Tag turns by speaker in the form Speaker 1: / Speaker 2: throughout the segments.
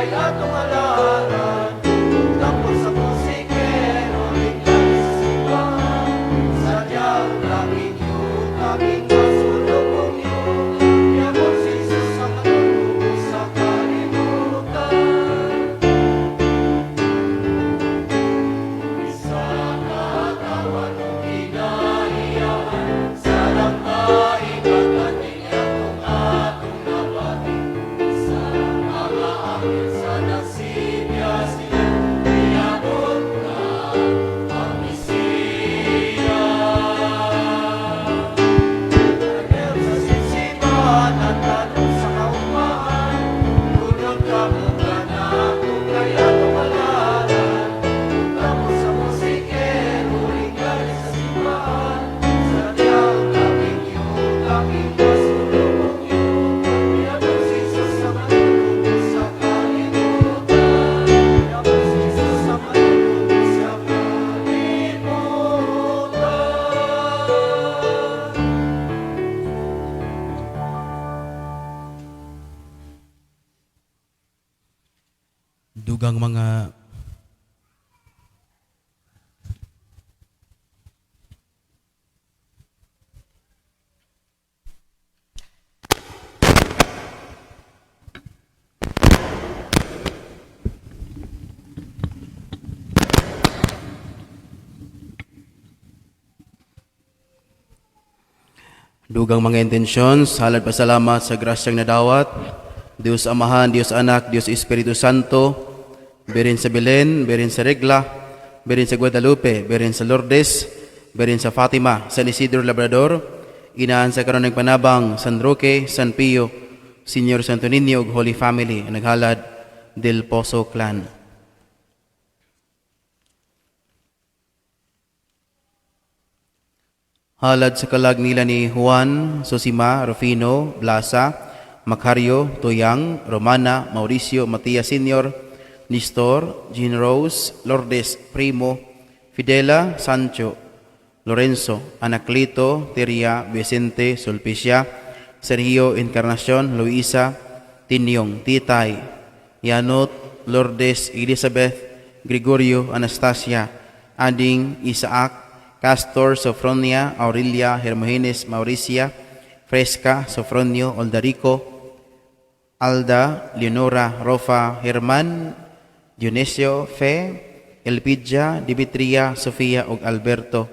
Speaker 1: Kay atong halaran. Dampo sa musikero, biglang sa simbahan. Sadya laging yun, laging masulubong yun. Yabot si Jesus ang matulog sa kalibutan. Isa katawan o kinahiyaan, sa kaigatan niya itong atong nabati. Sa mga anghel sa nagsibya sila, iabot na ang Mesiya. Anghel sa sinsiban at tanong sa kaugmaan, Tulod ka mo kanato kay atong halaran. Tapos sa musikero, ringgali sa simbahan. Sadyang laging yun, laging masulubong yun. Iabot si Jesus sa matulog sa kalibutan. Iabot si Jesus sa matulog sa kalibutan.
Speaker 2: Dugang mga Dugang mga intensyon, halad pasalamat sa grasyang nadawat. Diyos Amahan, Diyos Anak, Diyos Espiritu Santo, birin sa Belen, birin sa Regla, birin sa Guadalupe, birin sa Lourdes, birin sa Fatima, San Isidro Labrador, inaan sa karon ng Panabang, San Roque, San Pio, Senior Santo Niño ug Holy Family, ang naghalad Del Pozo Clan. Halad sa kalag nila ni Juan, Sosima, Rufino, Blasa, Macario, Tuyang, Romana, Mauricio, Matias Sr., Nestor, Jean Rose, Lourdes, Primo, Fidela, Sancho, Lorenzo, Anacleto, Teria, Vicente, Sulpicia, Sergio, Encarnacion, Luisa, Tinyong, Titay, Yanot, Lourdes, Elizabeth, Gregorio, Anastasia, Ading, Isaac, Castor, Sofronia, Aurelia, Hermogenes, Mauricia, Fresca, Sofronio, Oldarico, Alda, Leonora, Rofa, Herman, Dionisio, Fe, Elpidia, Dimitria, Sofia ug Alberto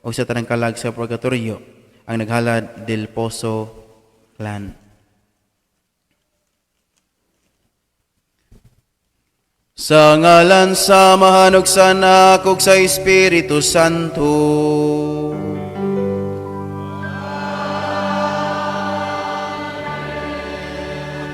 Speaker 2: ug sa tanang kalag sa Purgatorio ang naghalad Del Pozo Clan. Sa ngalan sa Amahan ug sa Anak ug sa Espiritu Santo.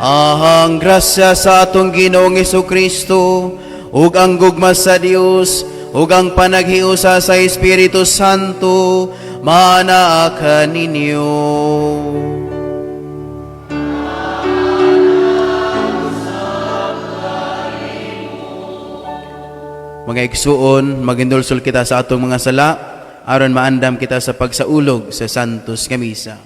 Speaker 2: Ahang grasya sa atong Ginoong Kristo ug ang gugma sa Dios ug ang panaghiusa sa Espiritu Santo maanaa kaninyo. Mga igsuon, magindulsol kita sa atong mga sala aron maandam kita sa pagsaulog sa Santos nga Misa.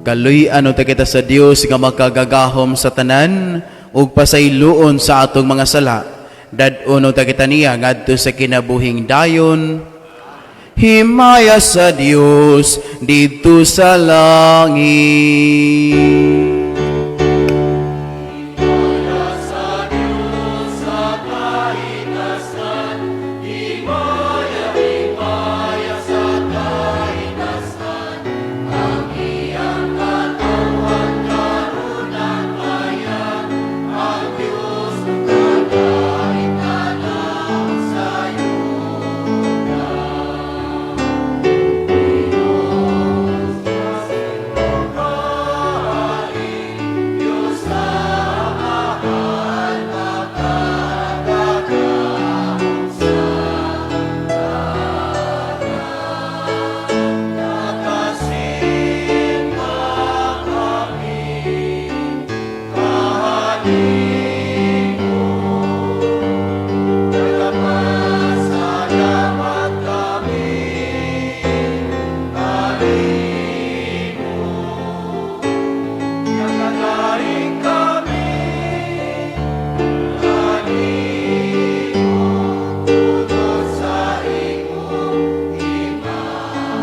Speaker 2: Kaluy-an unta kita sa Dios nga makagagahom sa tanan ug pasayloon sa atong mga sala. Dad-on unta kita niya ngadto sa kinabuhing dayon. Himaya sa Dios didto sa langit.
Speaker 1: Sa Diyos sa kahitasan, himaya, himaya sa kahitasan, ang iyang katawhan karon nagpahayag, ang Diyos nagkahitalang sa yuta. Diyos hari, Diyos Amahan, makagagahom sa tanan. Nakasimba kami kanimo, nagapasalamat kami kanimo. Nagadaig kami kanimo, tungod sa imong himaya.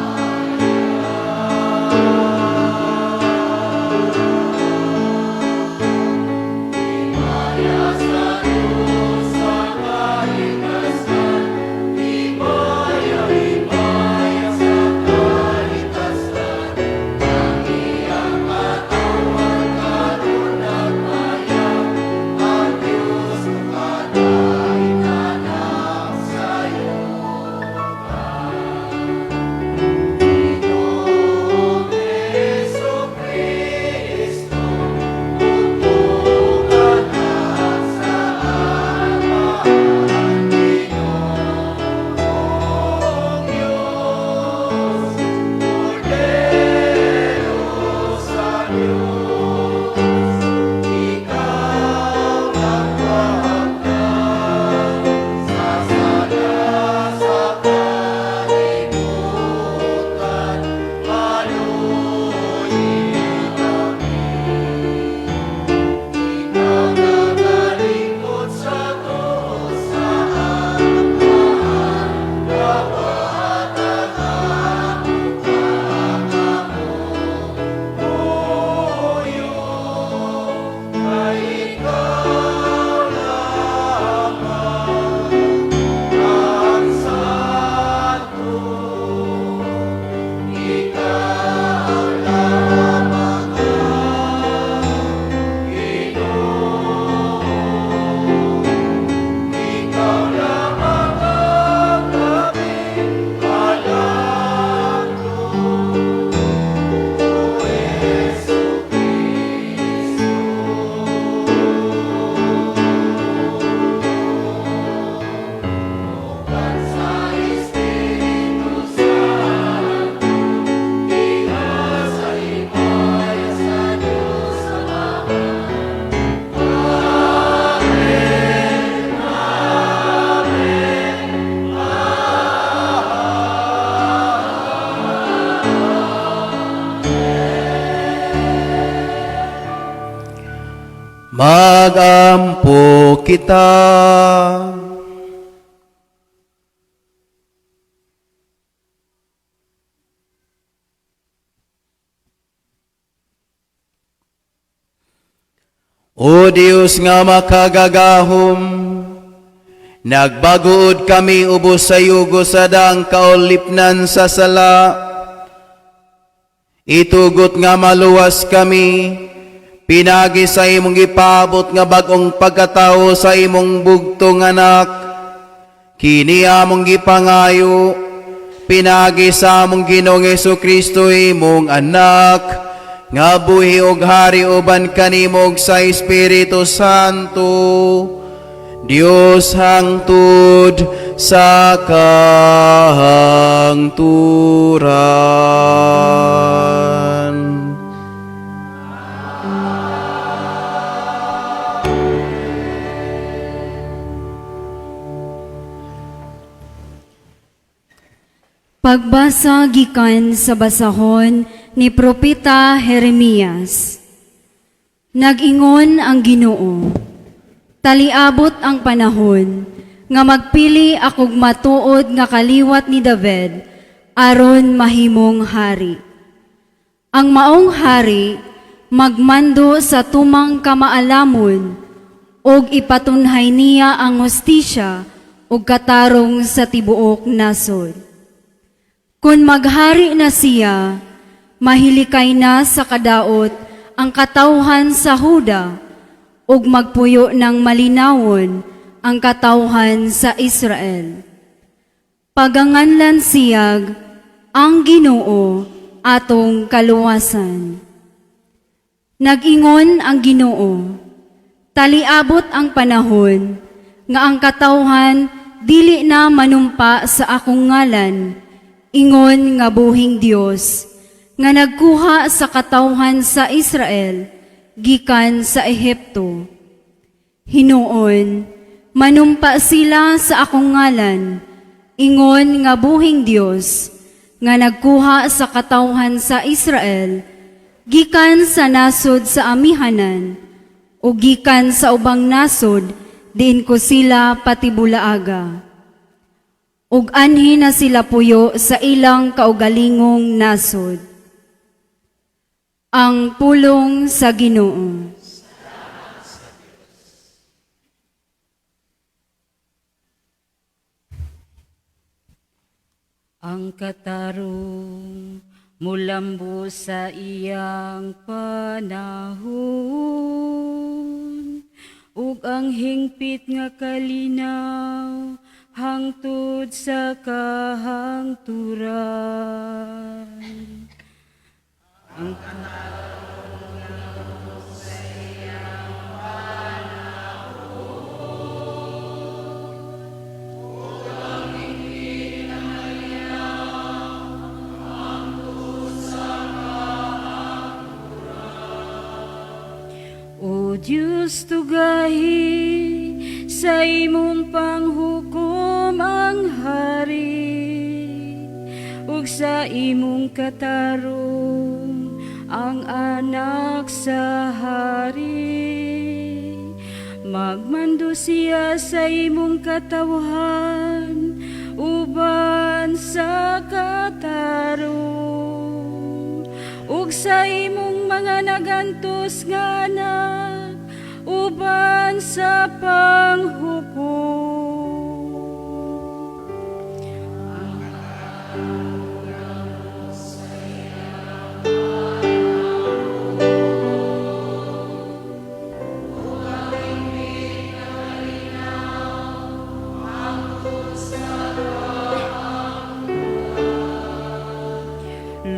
Speaker 1: Himaya sa Diyos sa kahitasan, himaya, himaya sa kahitasan, ang iyang katawhan karon nagpahayag, ang Diyos nakahitalang sa yuta. Ginoong Jesu-Cristo, bugtong Anak sa Amahan, Ginoong Diyos, Kordero sa Diyos, ikaw nagwagtang sa sala sa kalibutan, paluyi kami. Ikaw nagalingkod sa tuo sa Amahan, dawata ang among puyo, kay ikaw lamang ang santo, ikaw lamang ang Ginoo, ikaw lamang ang aming alagdo, O Jesu-Cristo. Uban sa Espiritu Santo, diha sa himaya sa Dios Amahan. Amen, Amen,
Speaker 2: Magampo kita. O Dios nga makagagahom, nagbagood kami ubos sa yugo sa daang kaulipnan sa sala. Itugot nga maluwas kami, pinagi sa imong gipaabot nga bag-ong pagkatao sa imong bugtong Anak. Kini among gipangayo, pinagi sa among Ginoong Kristo, imong Anak, nga buhi og hari uban kanimo ug sa Espiritu Santo, Dios hangtod sa kahangturan.
Speaker 3: Pagbasa gikan sa basahon ni Propeta Jeremias. Nag-ingon ang Ginoo, "Taliabot ang panahon nga magpili akog matuod nga kaliwat ni David aron mahimong hari. Ang maong hari magmando sa tumang kamaalamon ug ipatunhay niya ang hustisya ug katarong sa tibuok nasod. Kung maghari na siya, mahilikay na sa kadaot ang katawhan sa Huda ug magpuyo ng malinawon ang katawhan sa Israel. Paganganlan siyag ang Ginoo atong kaluwasan." Nag-ingon ang Ginoo, "Taliabot ang panahon nga ang katawhan dili na manumpa sa akong ngalan, ingon nga buhing Dios, nga nagkuha sa katawhan sa Israel gikan sa Ehipto. Hinuon, manumpa sila sa akong ngalan, ingon nga buhing Dios, nga nagkuha sa katawhan sa Israel gikan sa nasod sa amihanan o gikan sa ubang nasod diin ko sila patibulaaga. Ug anhi na sila puyo sa ilang kaugalingong nasod." Ang pulong sa Ginoo.
Speaker 4: Ang katarong mulambo sa iyang panahon ug ang hingpit nga kalinaw hangtod sa kahangturan. Ang O Diyos, tugahi sa imong panghukom ang hari ug sa imong katarong ang anak sa hari. Magmando siya sa imong katawhan uban sa katarong ug sa imong mga nagantos nga anak uban sa panghukom.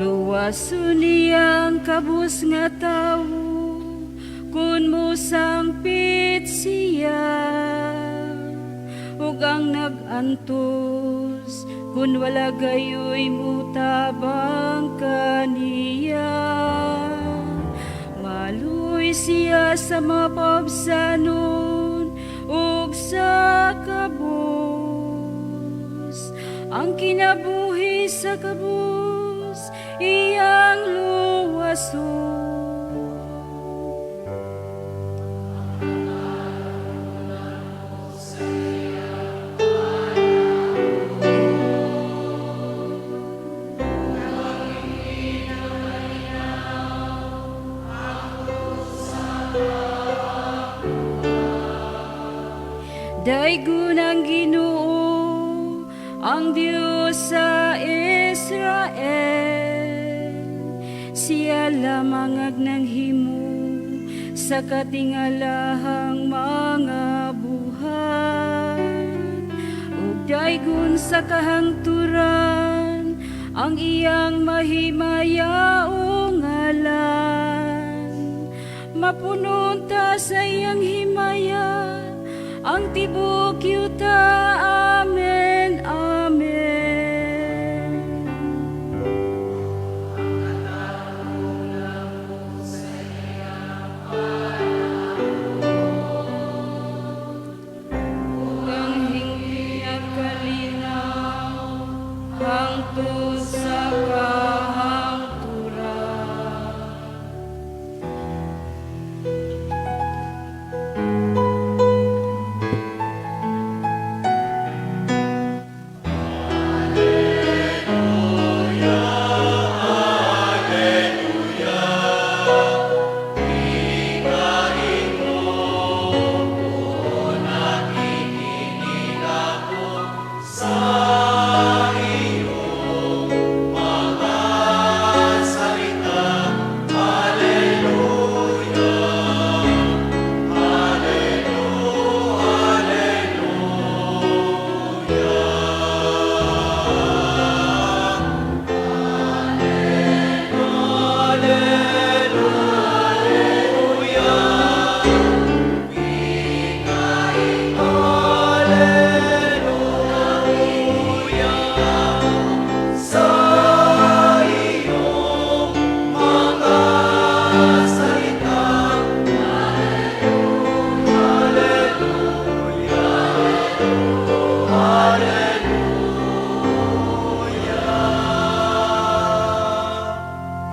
Speaker 4: Luwason niya ang kabus nga tawo kun mosangpit siya ug ang nag-antos kun wala gayoy mutabang kaniya. Maluy siya sa mapabsanon ug sa kabus. Ang kinabuhi sa kabus iyang luwason. Daygon ang Ginoo, ang Dios sa Israel. Siya lamang ang nanghimo sa katingalahang mga buhat. Ug daygon sa kahangturan ang iyang mahimayaong ngalan. Mapunon ta sa iyang himaya ang tibuok yuta. Amen. Amen. Ug ang hingpit nga kalinaw hangtod sa kahangturan.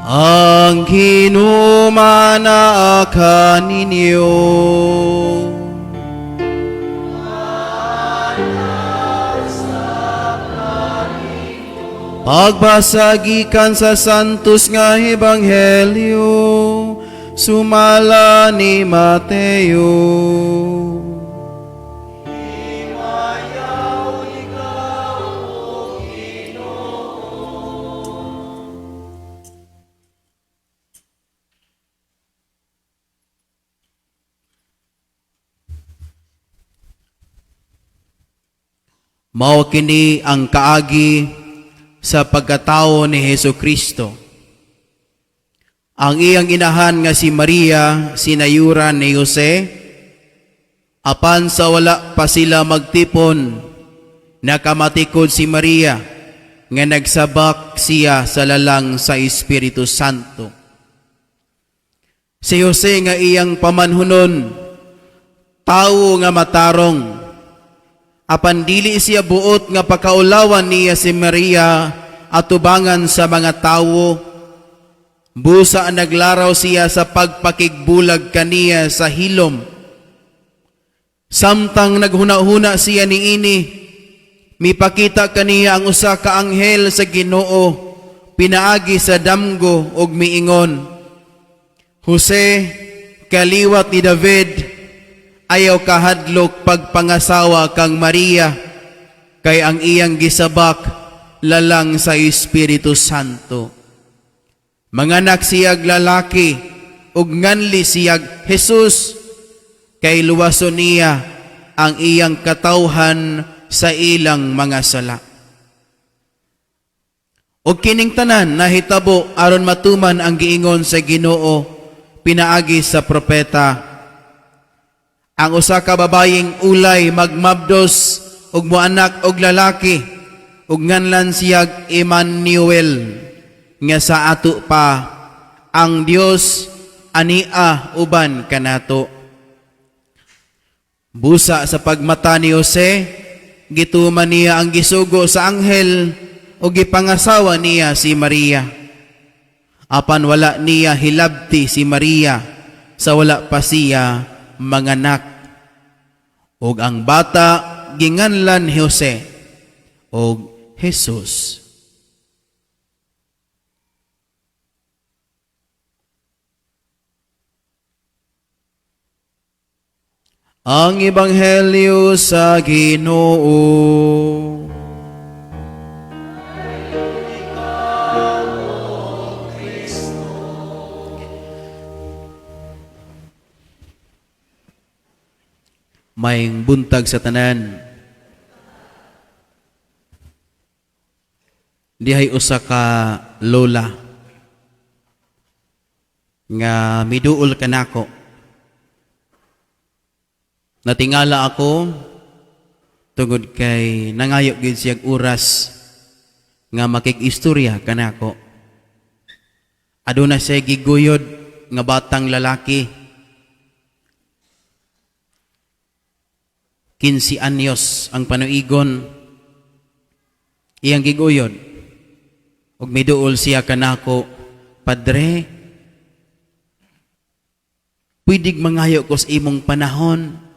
Speaker 2: Ang Ginoo maanaa kaninyo. Pagbasa gikan sa Santos nga Ebanghelyo sumala ni Mateo. Mao kini ang kaagi sa pagkatao ni Hesus Kristo. Ang iyang inahan nga si Maria, sinayuran ni Jose, apan sa wala pa sila magtipon, nakamatikod si Maria nga nagsabak siya sa lalang sa Espiritu Santo. Si Jose nga iyang pamanhunon, tawo nga matarong, apan dili siya buot nga pakaulawan niya si Maria atubangan sa mga tawo. Busa naglaraw siya sa pagpakigbulag kaniya sa hilom. Samtang naghuna-huna siya niini, mipakita kaniya ang usa ka anghel sa Ginoo pinaagi sa damgo ug miingon, "Jose, kaliwat ni David, ayaw kahadlok pagpangasawa kang Maria, kay ang iyang gisabak lalang sa Espiritu Santo. Manganak siyag lalaki ug nganli siyag Jesus, kay luwason niya ang iyang katawhan sa ilang mga sala." Og kining tanan nahitabo aron matuman ang giingon sa Ginoo pinaagi sa propeta, "Ang usa ka babayeng ulay magmabdos ug moanak og lalaki ug nganlan siyag Emmanuel, nga sa ato pa ang Dios ania uban kanato." Busa sa pagmata ni Jose, gituman niya ang gisugo sa anghel ug gipangasawa niya si Maria. Apan wala niya hilabti si Maria sa wala pa siya manganak. Ug ang bata ginganlan Jose og Jesus. Ang Ebanghelyo sa Ginoo. Maayong buntag sa tanan. Dihay usa ka lola nga miduol kanako. Natingala ako tungod kay nangayo gid siyag oras nga makig-istorya kanako. Aduna siya giguyod nga batang lalaki, 15 anyos ang panuigon iyang giguyod, ug miduol siya kanako, "Padre, pwedeng mangayo ko sa imong panahon?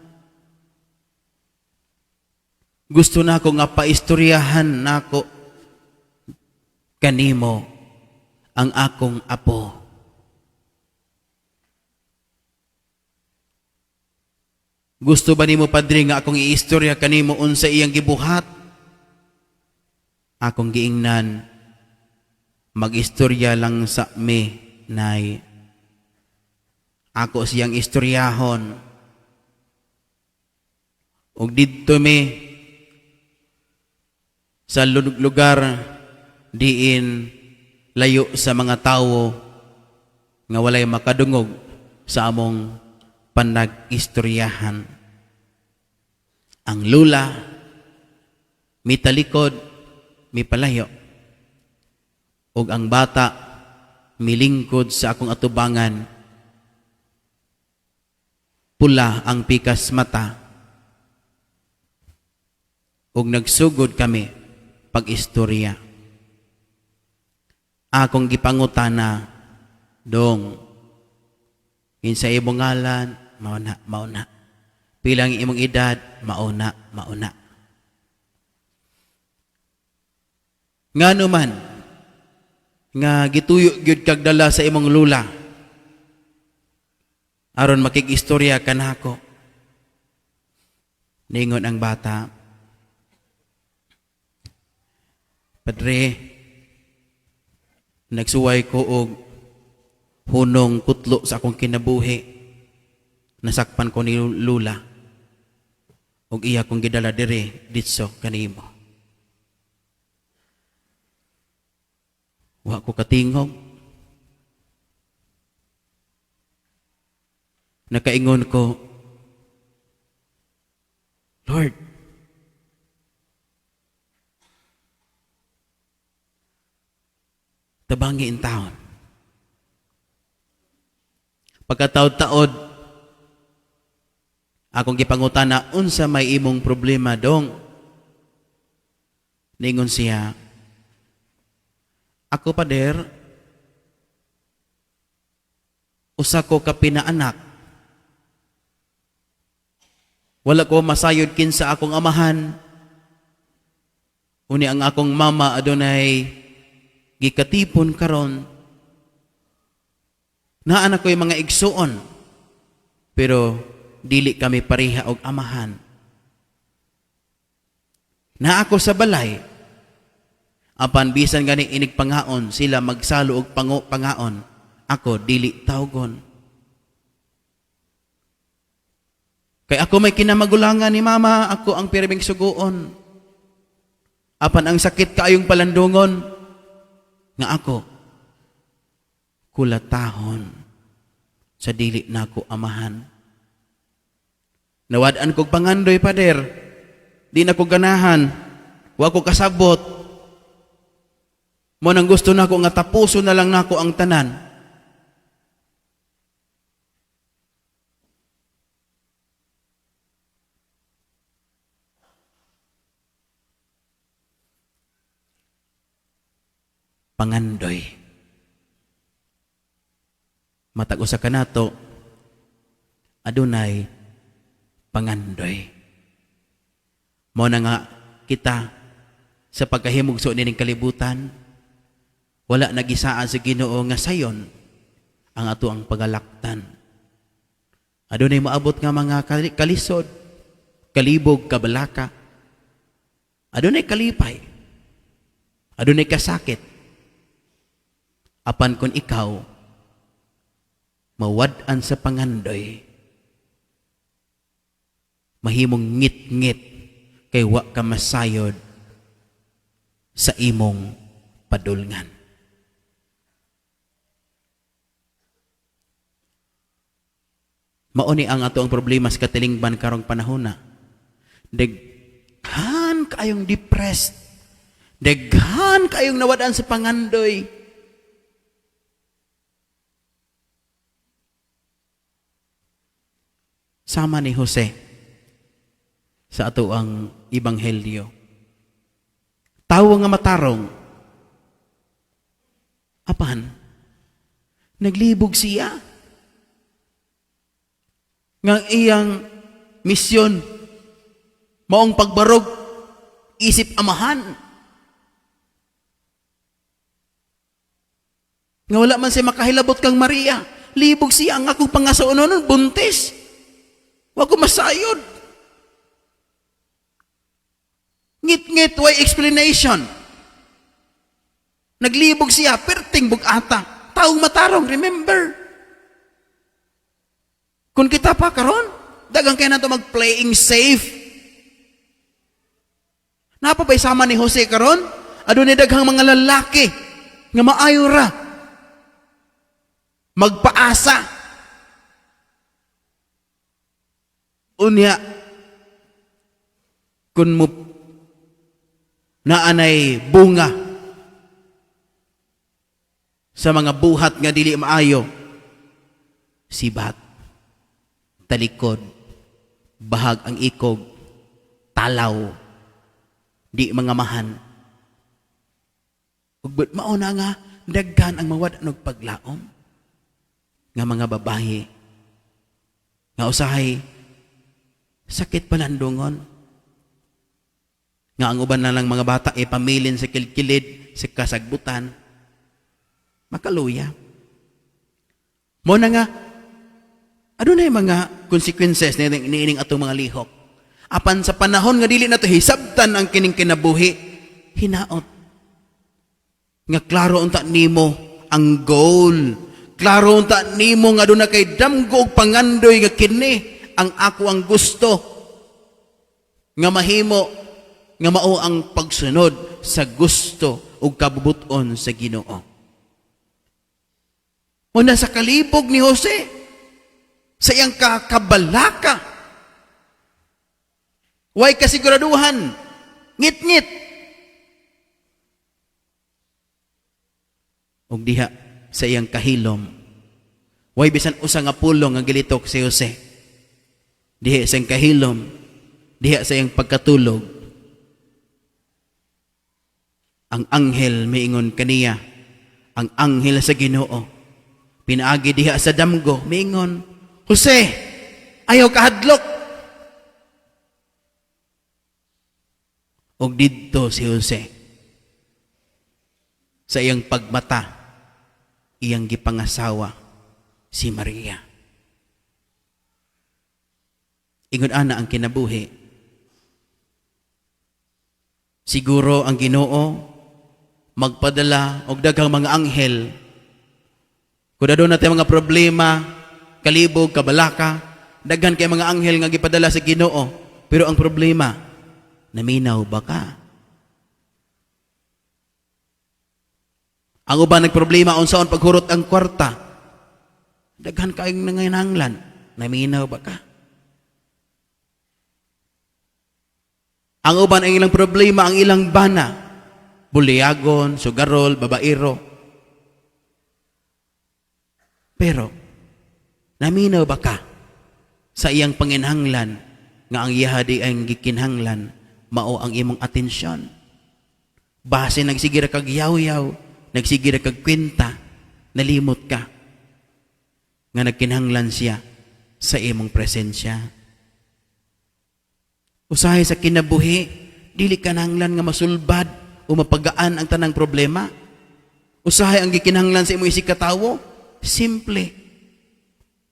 Speaker 2: Gusto nako nga paistoryahan nako kanimo ang akong apo." "Gusto ba nimo, Padre, nga akong iistorya kanimo unsa iyang gibuhat?" Akong giingnan, "Mag-istorya lang sa mi, Nay. Ako siyang istoryahon." Ug didto mi sa lugar diin layo sa mga tawo nga walay makadungog sa among panag-istoryahan. Ang lula mitalikod, mipalayo. Ug ang bata milingkod sa akong atubangan. Pula ang pikas mata. Ug nagsugod kami pag-istorya. Akong gipangutana, Dong, kinsa imong ngalan, mao na, mao na. Pilang imong edad, mao na, mao na. Ngano man nga gituyo gyud kag dala sa imong lula aron makig-istorya kanako? Ningon ang bata, "Padre, nagsuway ko og hunong kutlo sa akong kinabuhi. Nasakpan ko ni Lula. Og iya kong gidala dire ditso kanimo." Wa ko katingog. Nakaingon ko, "Lord, tabangi intawon." Pagkataod-taod, akong gipangutana, "Unsa may imong problema, dong?" Ningon siya, "Ako, pader, usa ko ka pinaanak. Wala ko masayod kinsa akong amahan. Uni ang akong mama adunay gikatipon karon. Naa na ko'y mga igsuon, pero dili kami pareha og amahan. Naa ako sa balay, apan bisan gani inig pangaon sila magsalo og pangaon, ako dili tawgon. Kay ako may kinamagulangan ni mama, ako ang pirming suguon. Apan ang sakit kaayong palandungon nga ako kulatahon sa dili nako amahan. Nawad-an kog pangandoy, pader. Di na ko ganahan. Wa ko kasabot. Mao nang gusto nako nga tapuso na lang nako ang tanan." Pangandoy. Matag usa kanato adunay pangandoy. Mao na nga kita sa pagkahimugso nining kalibutan, wala nagisaad sa Ginoo nga sayon ang ato ang pagalaktan. Adunay moabot nga mga kalisod, kalibog, kabalaka. Adunay kalipay. Adunay kasakit. Apan kung ikaw mawad-an sa pangandoy, mahimong ngit-ngit kay wa ka masayod sa imong padulngan. Mao ni ang ato ang problema sa katilingban karong panahona. Daghan kayong depressed. Daghan kayong nawad-an sa pangandoy. Sama ni Jose sa ato ang ebanghelyo. Tawo nga matarong. Apan, naglibog siya. Nga iyang misyon, maong pagbarog, isip amahan. Nga wala man siya makahilabot kang Maria. Libog siya ang akong pangasaonon, buntis. Wa ko masayod. Ngit-ngit, way explanation. Naglibog siya, perting bugata. Taong matarong, remember. Kung kita pa karon, dagang kaya nato mag-playing safe. Napabay sama ni Jose karon? Adunay daghang mga lalaki nga maayo ra. Magpaasa. Unya, kung mo naanay bunga sa mga buhat nga dili maayo, sibat, talikod, bahag ang ikog, talaw, di mga mahan. Ug mao na nga daghan ang mawad-an og paglaom. Nga mga babae nga usahay sakit palandungon, nga ang uban na lang mga bata ipamilin sa kilkilid sa kasagbutan, makaluya. Mao na nga adunay mga consequences niining atong mga lihok. Apan sa panahon nga dili nato hisabtan ang kining kinabuhi, hinaot nga klaro unta nimo ang goal. Klaro unta nimo nga aduna kay damgo og pangandoy nga kini ang ako ang gusto nga mahimo, nga mao ang pagsunod sa gusto ug kabubuton sa Ginoo. Muna sa kalibog ni Jose, sa iyang kakabalaka, way kasiguraduhan, ngit-ngit. Ug diha sa iyang kahilom, way bisan usa nga pulong nga gilitok si Jose. Diha sa iyang kahilom, diha sa iyang pagkatulog, ang anghel miingon kaniya, ang anghel sa Ginoo, pinaagi diha sa damgo, miingon, "Jose, ayaw kahadlok." Og didto si Jose, sa iyang pagmata, iyang gipangasawa si Maria. Ingon ana ang kinabuhi. Siguro ang Ginoo magpadala og daghang mga anghel. Kung aduna tay mga problema, kalibog, kabalaka, daghan kay mga anghel nga gipadala sa Ginoo. Pero ang problema, naminaw ba ka? Ang uban nagproblema unsaon paghurot ang kwarta. Daghan kaayong nanginahanglan, naminaw ba ka? Ang uban ang ilang problema ang ilang bana, buliagon, sugarol, babaero. Pero naminaw ba ka sa iyang panginhanglan nga ang iyaha di ang gikinhanglan mao ang imong atensyon? Base nagsige ra kag yaw-yaw, nagsige ra kag kwenta, nalimot ka nga nagkinhanglan siya sa imong presensya. Usahay sa kinabuhi, dili ka nahanglan nga masulbad o mapagaan ang tanang problema. Usahay ang gikinahanglan sa imong isig katawo, simple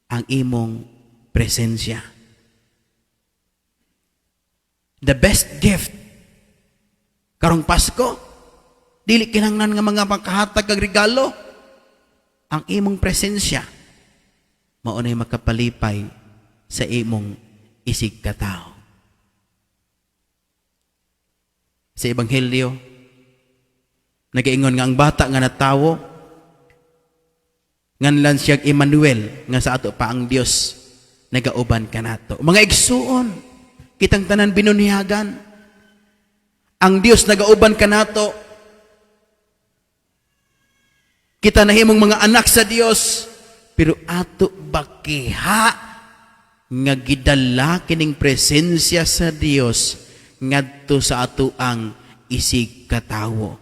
Speaker 2: ang imong presensya. The best gift karong Pasko, dili kinahanglan nga mga makahatag kag regalo. Ang imong presensya mao nay makapalipay sa imong isig katawo. Sa Ebanghelyo, nagaingon nga ang bata nga natawo, nganlan siyag Emmanuel, nga sa ato pa ang Dios nagauban kanato. Mga igsuon, kitang tanan binunyagan. Ang Dios nagauban kanato. Kita nahimong mga anak sa Dios, pero ato bakiha nga gidala kining presensya sa Dios ngadto sa ato ang isig katawo.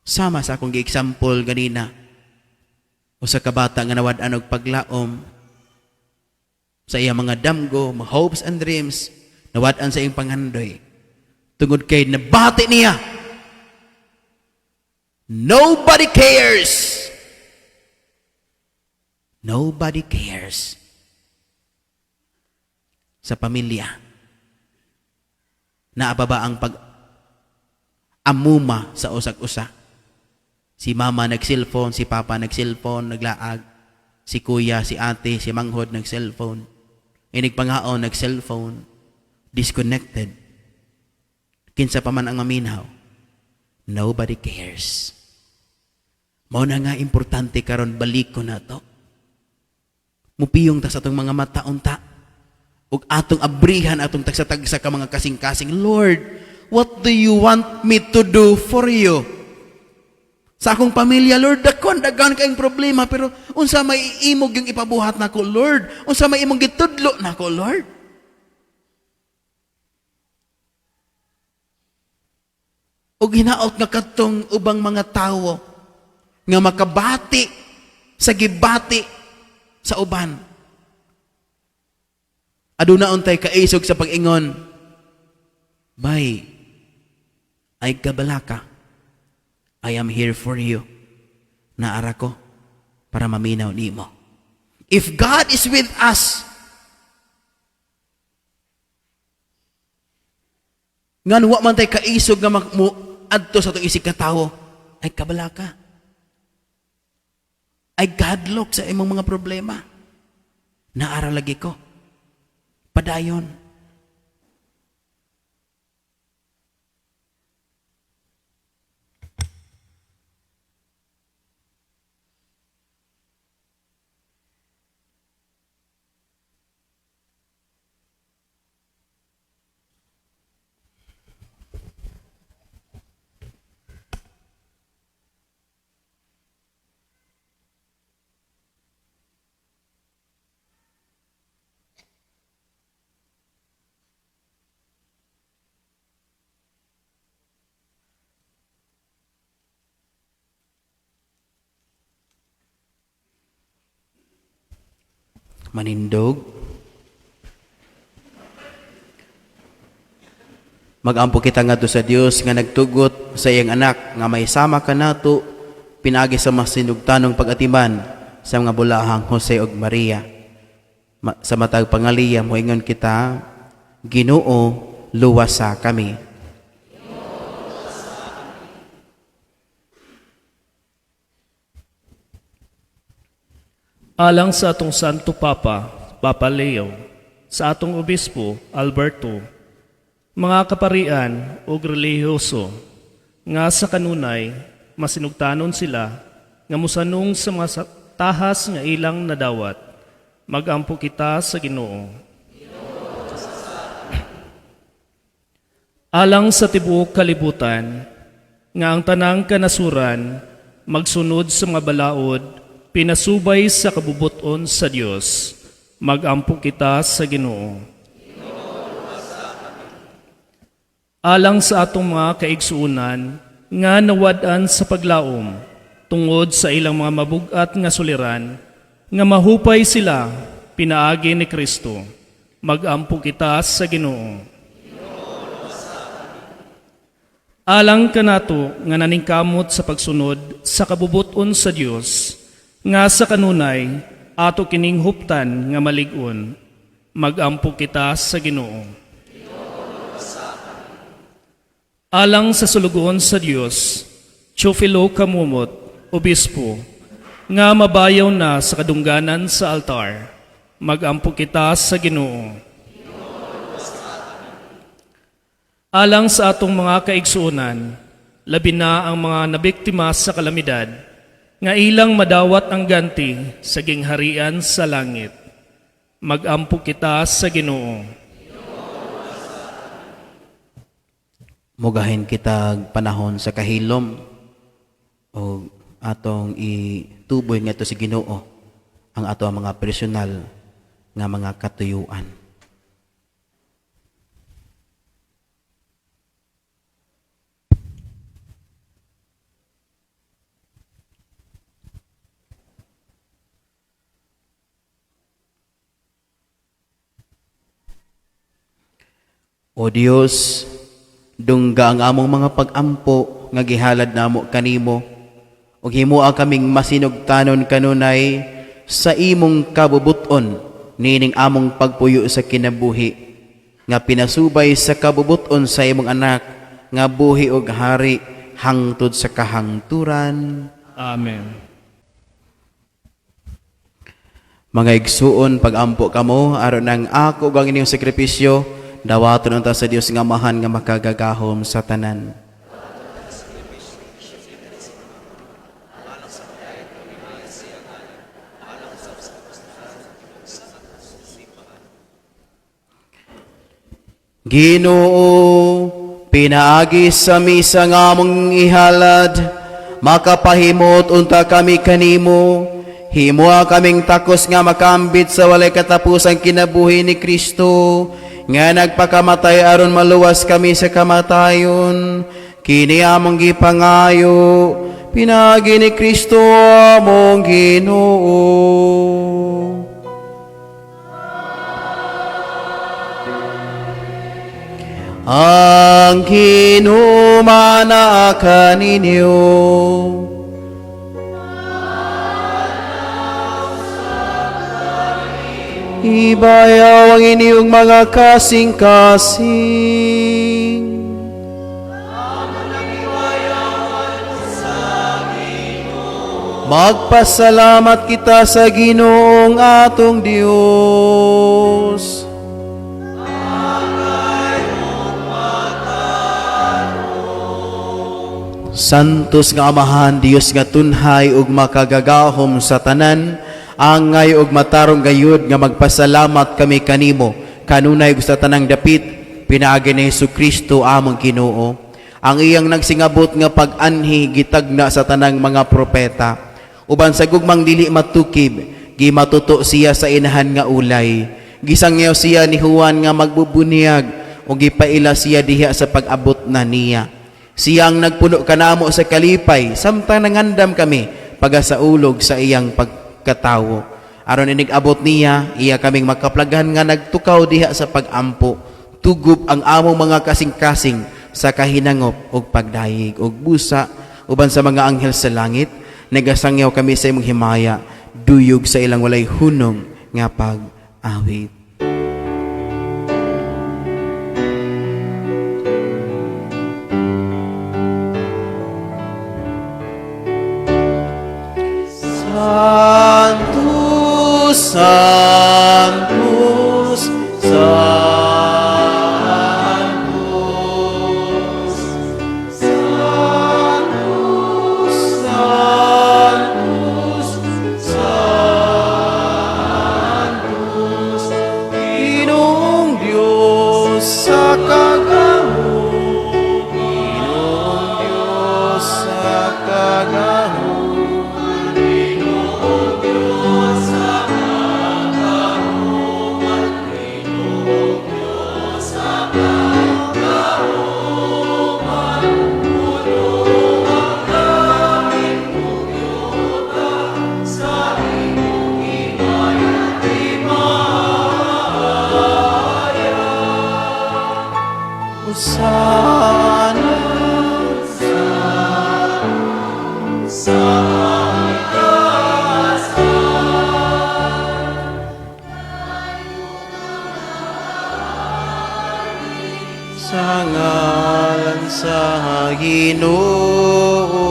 Speaker 2: Sama sa akong gi-example ganina, usa ka bata nga nawad-an og paglaom sa iyang mga damgo, mga hopes and dreams, nawad-an sa iyang pangandoy. Tungod kay nabati niya, nobody cares. Nobody cares. Sa pamilya, naababa ang pag-amuma sa usag-usa. Si mama nag-cellphone, si papa nag-cellphone, naglaag. Si kuya, si ate, si manghod nag-cellphone. Inig pangaon nag-cellphone. Disconnected. Kinsa pa man ang maminaw, nobody cares. Mao na nga importante karon baliko na to. Mupiyong ta sa atong mga mata unta. Ug atong abrihan atong tagsa-tagsa ka mga kasing-kasing. Lord, what do you want me to do for you? Sa akong pamilya, Lord, dakon, daghan kayong problema, pero unsa may imong yung ipabuhat nako, Lord? Unsa may imong gitudlo nako, Lord? Ug hinaot nga katong ubang mga tawo nga makabati sa gibati sa uban. Aduna untay kaisog sa pag-ingon, "Bay, ay kabalaka. I am here for you. Naara ko para maminaw nimo." If God is with us, ngan wa man tay kaisog nga mo adto sa atong isig katawo, "Ay kabalaka. Ay kahadlok sa imong mga problema. Naara lagi ko. Padayon." Manindog. Magampo kita ngadto sa Dios nga nagtugot sa iyang anak nga may sama kanato pinaagi sa masinugtanong pag-atiman sa mga bulahang Jose ug Maria. Sa matag pangaliya, moingon kita, "Ginoo, luwasa kami."
Speaker 5: Alang sa atong Santo Papa, Papa Leo, sa atong Obispo, Alberto, mga kaparian ug relihiyoso, nga sa kanunay masinugtanon sila nga mosanong sa mga tahas nga ilang nadawat. Magampo kita sa Ginoo. Alang sa tibuok kalibutan, nga ang tanang kanasuran magsunod sa mga balaod pinasubay sa kabubuton sa Dios. Magampo kita sa Ginoo. Alang sa atong mga kaigsuonan nga nawad-an sa paglaom tungod sa ilang mga mabugat nga suliran, nga mahupay sila pinaagi ni Kristo. Magampo kita sa Ginoo. Alang kanato nga naningkamot sa pagsunod sa kabubuton sa Dios, nga sa kanunay ato kining huptan nga malig-on. Magampo kita sa Ginoo. Alang sa sulugoon sa Dios, Teofilo Camomot, Obispo, nga mabayaw na sa kadungganan sa altar. Magampo kita sa Ginoo. Alang sa atong mga kaigsuonan, labi na ang mga nabiktima sa kalamidad, nga ilang madawat ang ganti sa gingharian sa langit. Magampo kita sa Ginoo.
Speaker 2: Mugahin kita panahon sa kahilom o atong ituboy ngadto sa Ginoo ang ato ang mga personal nga mga katuyuan. O Dios, dungga ang among mga pag-ampo nga gihalad namo kanimo ug himoa kaming masinugtanon kanunay sa imong kabubuton niining among pagpuyo sa kinabuhi nga pinasubay sa kabubuton sa imong anak nga buhi ug hari hangtod sa kahangturan.
Speaker 5: Amen.
Speaker 2: Mga igsuon, pag-ampo kamo aron ang ako ug ang inyong sakripisyo dawaton unta sa Dios nga Amahan nga makagagahom sa tanan. Ginoo, pinaagi sa misa nga among ihalad, makapahimot unta kami kanimo. Himoa kaming takos nga makambit sa walay katapusang kinabuhi ni Kristo, nga nagpakamatay aron maluwas kami sa kamatayon. Kini among gipangayo pinaagi ni Kristo among Ginoo. Ang Ginoo manaa kaninyo. Ibayaw ang inyong mga kasing-kasing. Magpasalamat kita sa Ginoong atong Dios. Santos nga Amahan, Dios nga tunhay ug makagagahom sa tanan, angay ug matarong gayud nga magpasalamat kami kanimo kanunay ug sa tanang dapit pinaagi ni Hesus Kristo among Ginoo. Ang iyang nagsingabot nga pag-anhi gitagna sa tanang mga propeta. Uban sa gugmang dili matukib, gimatuto siya sa inahan nga ulay. Gisangyaw siya ni Juan nga magbubunyag ug gipaila siya diha sa pag-abot na niya. Siya ang nagpuno kanamo sa kalipay samtang nangandam kami pagasaulog sa iyang pagkatawo. Aron inig-abot niya, iya kaming makaplaghan nga nagtukaw diha sa pag-ampo. Tugob ang among mga kasing-kasing sa kahinangop ug pagdayeg ug busa uban sa mga anghel sa langit, nagasangyaw kami sa imong himaya, duyog sa ilang walay hunong nga pag-awit. Sanctus, Sanctus, Sanctus, Sanctus, Sanctus, Sanctus, Ginoong Diyos sa kagahom, Ginoong Diyos sa kagahom. Hosana. Sa ngalan sa Ginoo.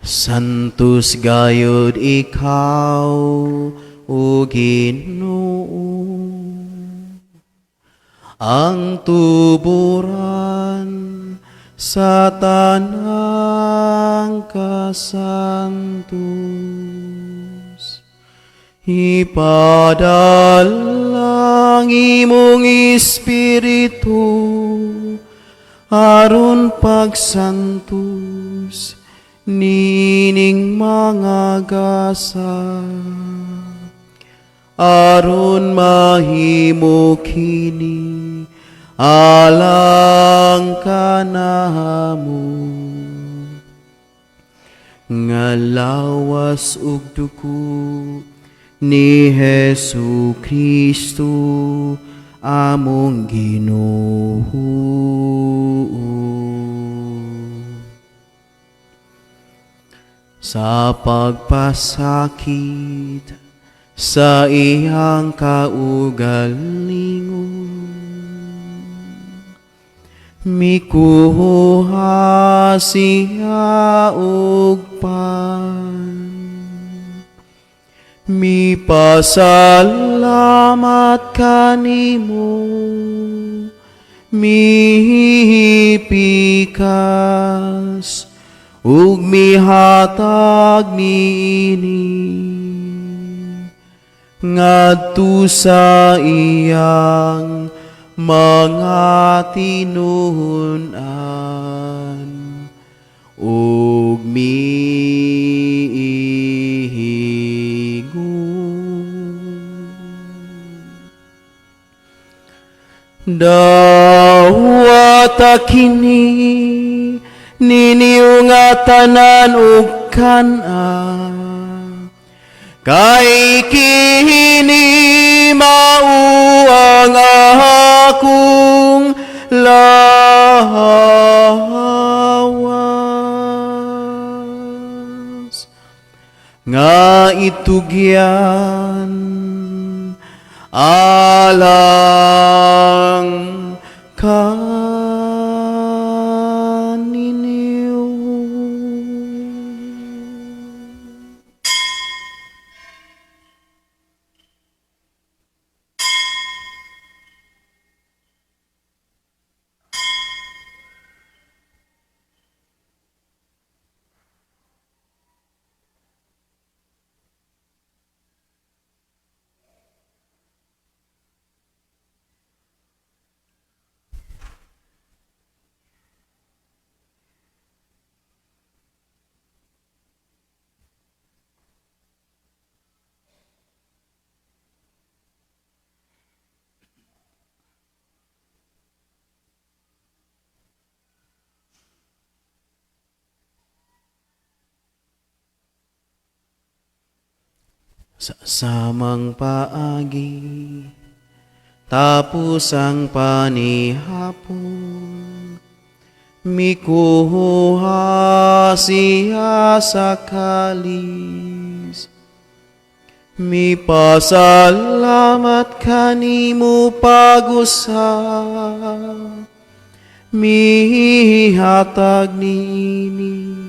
Speaker 2: Santos gayud ikaw, o Ginoo, ang tuburan sa tanang kasantos. Ipadala ang imong Espiritu aron pagsantos nining mga gasa, aron mahimo kini alang kanamo nga lawas ug dugo ni Hesu Kristo among Ginoo. Sa pagpasakit sa iyang kaugalingon, mikuha siya og pan. Mipasalamat kanimo, mipikas ug mihatag niini ngadto sa iyang mga tinun-an ug miingon: "Dawata kini ninyo nga tanan ug kan-a, kay kini mao ang akong lawas nga itugyan alang kaninyo." Sa samang paagi, tapos ang panihapon, mikuha siya sa kalis. Mipasalamat kanimo pag-usab, mihatag niini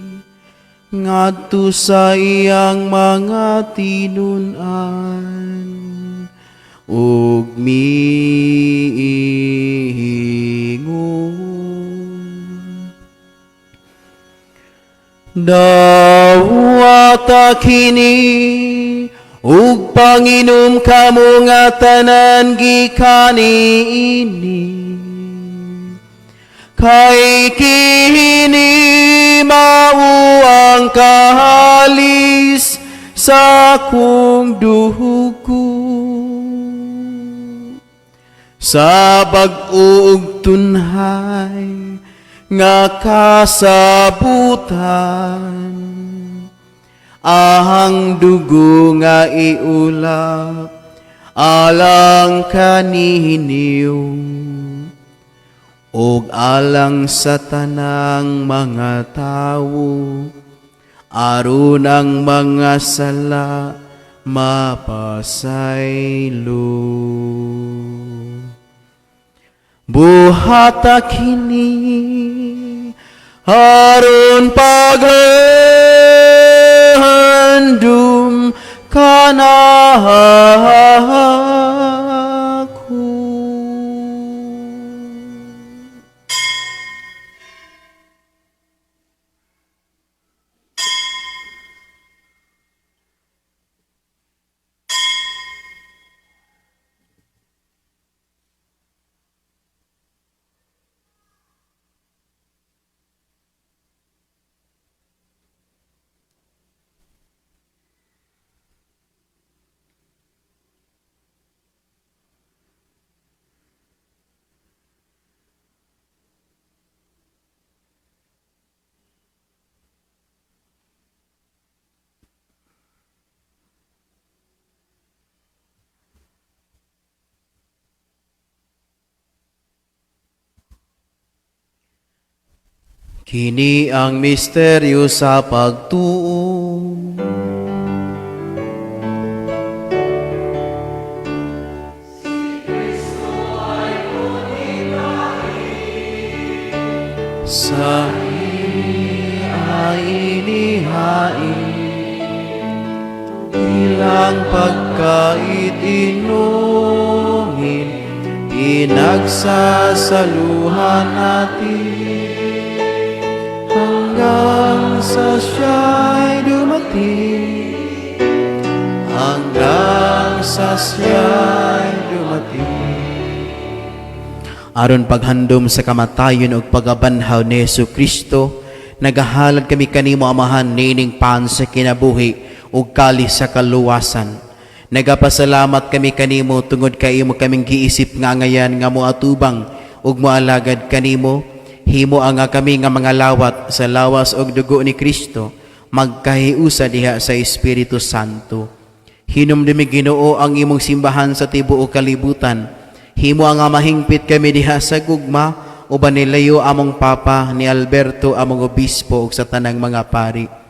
Speaker 2: ngadto sa iyang mga tinun-an ug miingon: "Dawata kini ug panginom kamo nga tanan gikan niini, kay kini mao ang kalis sa akong dugo sa bag-o ug tunhay nga kasabutan, ang dugo nga iulap alang kaninyo ug alang sa tanang mga tawo, aron ang mga sala mapasaylo. Buhata kini aron paghandom kanako." Kini ang misteryo sa pagtuo. Sa iya inihain. Ang pagkait inumin, pinagsasaluhan natin hanggang sa siya'y dumating, hanggang sa siya'y dumating. Aron paghandom sa kamatayon ug pagabanhaw ni Hesus Kristo, nagahalad kami kanimo, Amahan, niining pan sa kinabuhi ug kalis sa kaluwasan. Nagapasalamat kami kanimo tungod kay imo kaming giisip nga angayan nga moatubang ug moalagad kanimo. Himo ang nga kami nga mga lawat sa lawas ug dugo ni Kristo magkahiusa diha sa Espiritu Santo. Hinumdumi, Ginoo, ang imong simbahan sa tibuok kalibutan. Himo ang nga mahingpit kami diha sa gugma uban ni Leo among Papa, ni Alberto among obispo ug sa tanang mga pari.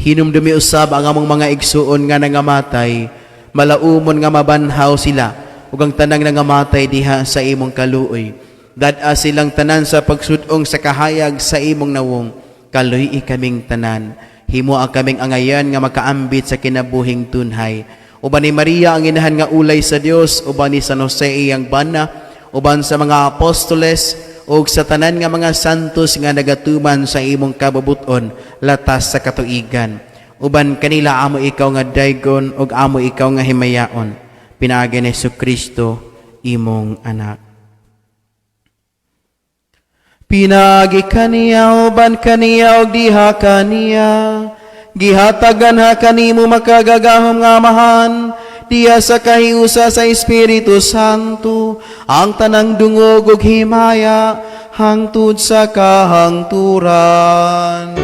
Speaker 2: Hinumdumi usab ang among mga igsuon nga nangamatay, malaumon nga mabanhaw sila ug ang tanang nangamatay diha sa imong kaluoy. Dad-a silang tanan sa pagsud-ong sa kahayag sa imong nawong. Kaluy-i kaming tanan. Himo ang kaming angayan nga makaambit sa kinabuhing tunhay. Uban ni Maria ang inahan nga ulay sa Dios, uban ni San Jose iyang bana, uban sa mga apostoles ug sa tanan nga mga santos nga nagatuman sa imong kabubuton latas sa katuigan. Uban kanila amo ikaw nga daygon ug amo ikaw nga himayaon. Pinaagi ni Kristo imong anak. Pinaagi kaniya, uban kaniya, ug diha kaniya, gihatagan ha kanimo makagagahom nga Amahan, diha sa kahiusa sa Espiritu Santo, ang tanang dungog ug himaya hangtod sa kahangturan.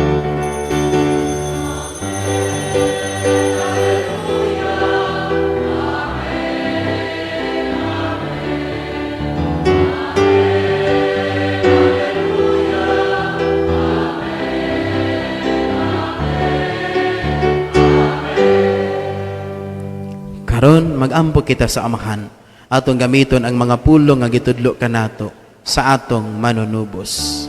Speaker 2: Karon magampo kita sa Amahan. Atong gamiton ang mga pulong nga gitudlo kanato sa atong manunubos.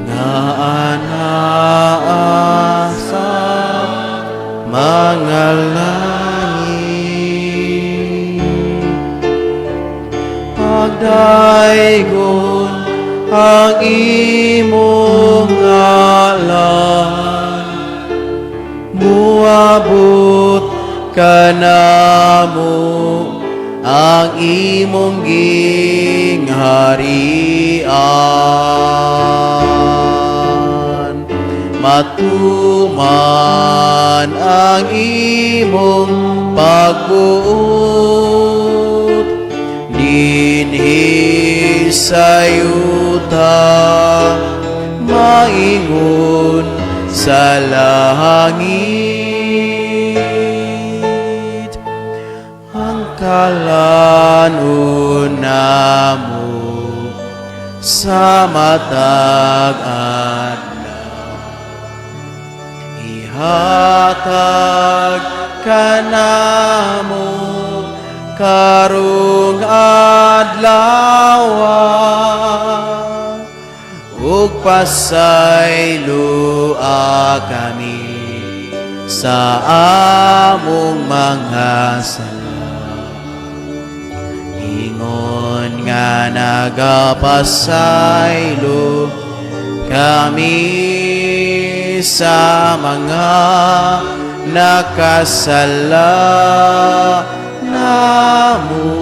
Speaker 2: Nga anaa sa mga langit, pagdaygon ang imong ngalan, muabot kanamo ang imong gingharian, matuman ang imong pagbuot dinhi sa yuta maingon sa langit. Ang kalanon namo sa matag adlaw ihatag kanamo karong adlaw ug pasayloa kami sa among mga sala ingon nga nagapasaylo kami sa mga nakasala namo,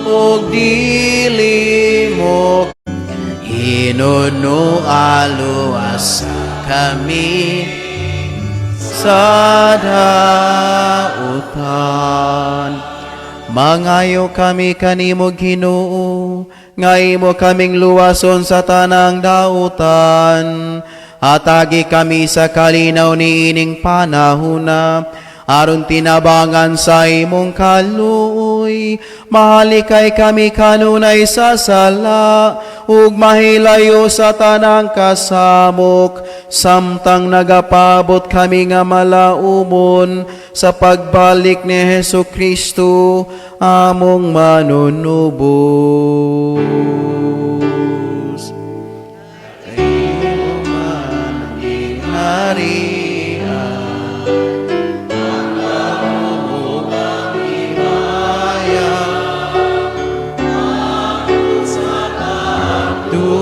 Speaker 2: ug dili mo hinunua luwasa kami sa dautan. Mangayo kami kanimo, Ginoo, nga imo kaming luwason sa tanang dautan. Hatagi kami sa kalinaw niining panahuna. Aron tinabangan sa imong kaluoy, mahalikay kami kanunay sa sala, ug mahilayo sa tanang kasamok, samtang nagapabot kami nga malaumon sa pagbalik ni Hesu Kristo, among manunubos. Imo man ang gingharian, ang ug himaya, sa kamatuoran.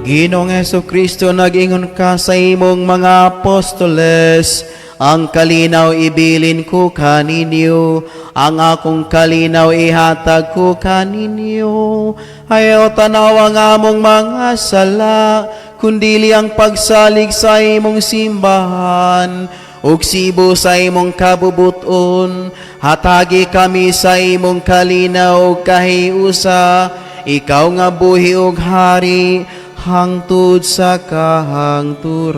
Speaker 2: Ginoong Hesu Kristo, nag-ingon ka sa imong mga apostoles, "Ang kalinaw ibilin ko kaninyo, ang akong kalinaw ihatag ko kaninyo. Ayaw tanaw ang among mga sala, kundili ang pagsalig sa imong simbahan, ug sibo sa imong kabubuton, hatagi kami sa imong kalinaw ug kahiusa, ikaw nga buhi ug hari hangtod sa kahangturan."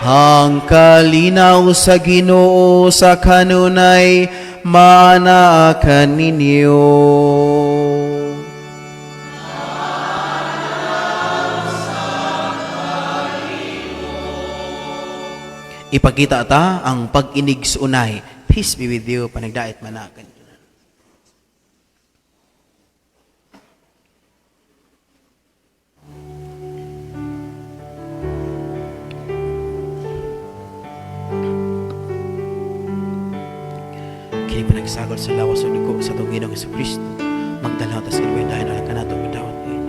Speaker 2: Ang kalinaw sa Ginoo sa kanunay maanaa kaninyo. Ipakita ta ang pag-inigsuonay. Peace be with you. Panagdait manakan. Kini panagsagol sa lawas ug dugo sa atong Ginoong Kristo. Magdala ta sa dahil alang kanato madawat ngayon.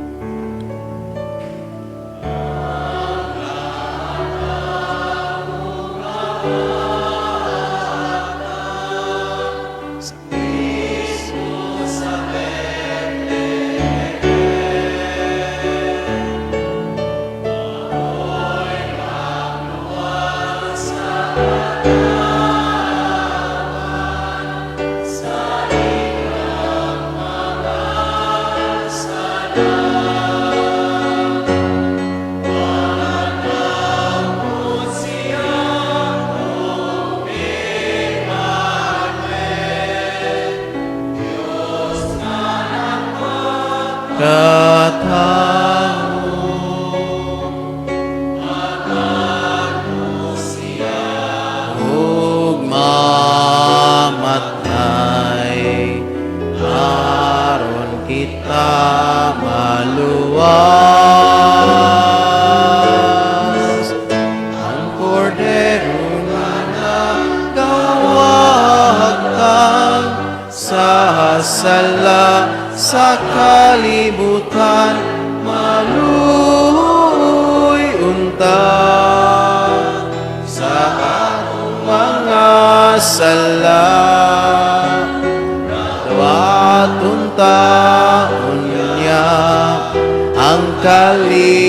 Speaker 2: Katawo ug mamatay aron kita maluwas, ang kordero nga nagawagtang sa sala sa kalibutan, maluoy unta sa atong mga sala. Dawaton ta unya ang kalinaw.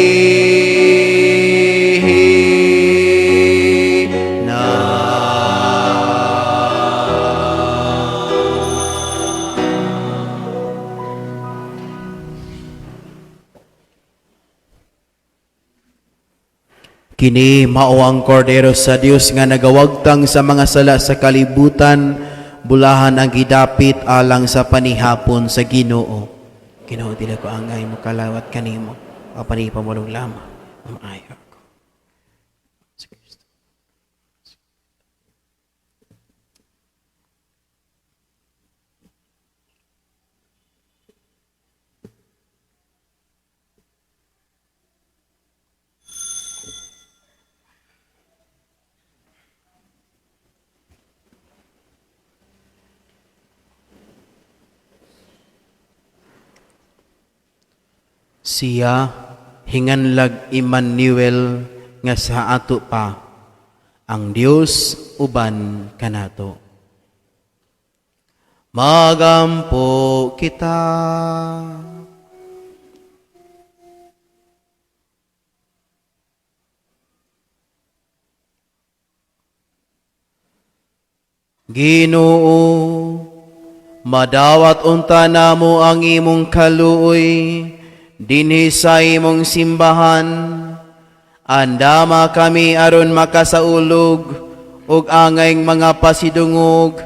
Speaker 2: Kini mao ang kordero sa Dios nga nagawagtang sa mga sala sa kalibutan, bulahan ang gidapit alang sa panihapon sa Ginoo. Ginoo, dili ko angay mokalawat kanimo, apan ipamulong lamang, maayo ako. Sa Kristo. Siya hinganlag Emmanuel nga sa ato pa, ang Dios uban kanato. Magampo kita. Ginoo, madawat unta namo ang imong kaluoy dinhi sa imong simbahan. Andama kami aron makasaulog ug angay mga pasidungog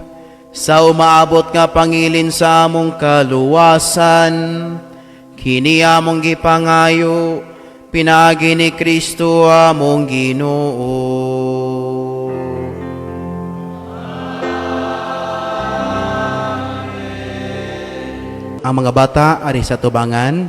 Speaker 2: sa umaabot nga pangilin sa among kaluwasan. Kini among gipangayo pinaagi ni Kristo among Ginoo. Ang mga bata ari sa tubangan.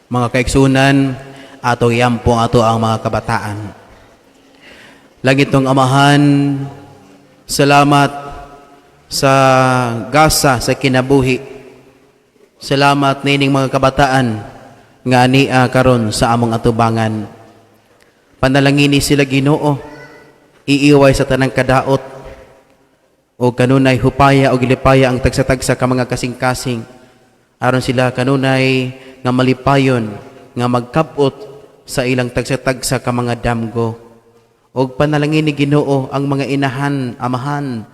Speaker 2: Mga kaigsunan, atong iampo ato ang mga kabataan. Langitong Amahan, salamat sa gasa sa kinabuhi. Salamat nining mga kabataan nga ania karon sa among atubangan. Panalangini sila, Ginoo, iiway sa tanang kadaot o kanunay hupaya o gilipaya ang tagsa-tagsa ka mga kasing-kasing aron sila kanunay nga malipayon nga magkabot sa ilang tagsa-tagsa ka mga damgo. Og panalangini, Ginoo, ang mga inahan, amahan,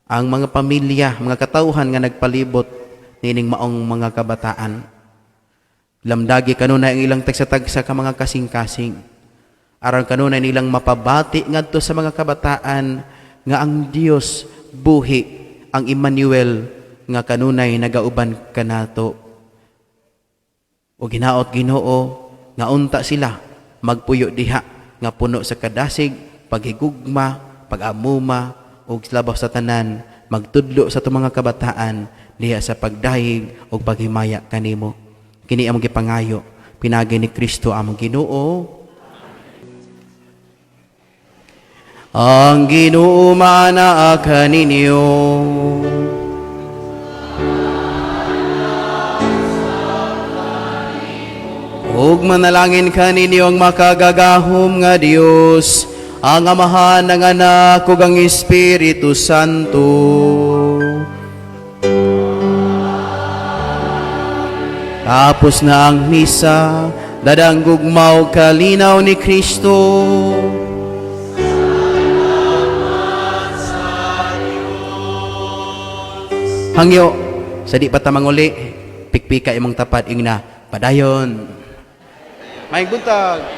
Speaker 2: ang mga pamilya, mga katawhan nga nagpalibot nining maong mga kabataan. Lamdagi kanunay ang ilang tagsa-tagsa ka mga kasing-kasing aron kanunay nilang mapabati ngadto sa mga kabataan nga ang Dios buhi, ang Emmanuel nga kanunay nagauban kanato. O ginaot, Ginoo, nga unta sila magpuyo diha nga puno sa kadasig, paghigugma, pag-amuma ug labaw sa tanan magtudlo sa atong mga kabataan diha sa pagdayeg ug paghimaya kanimo. Kini among gipangayo pinaagi ni Kristo among Ginoo. Ang Ginoo maanaa kaninyo. Ug manalangin kaninyo ang makagagahom nga Dios, ang Amahan, ang Anak, ug ang Espiritu Santo. Tapos na ang misa, dadang gugma ug kalinaw ni Kristo. Hangyo, sa di pa ta manguli, pikpika imong tapad, ingna, padayon. Maayong buntag.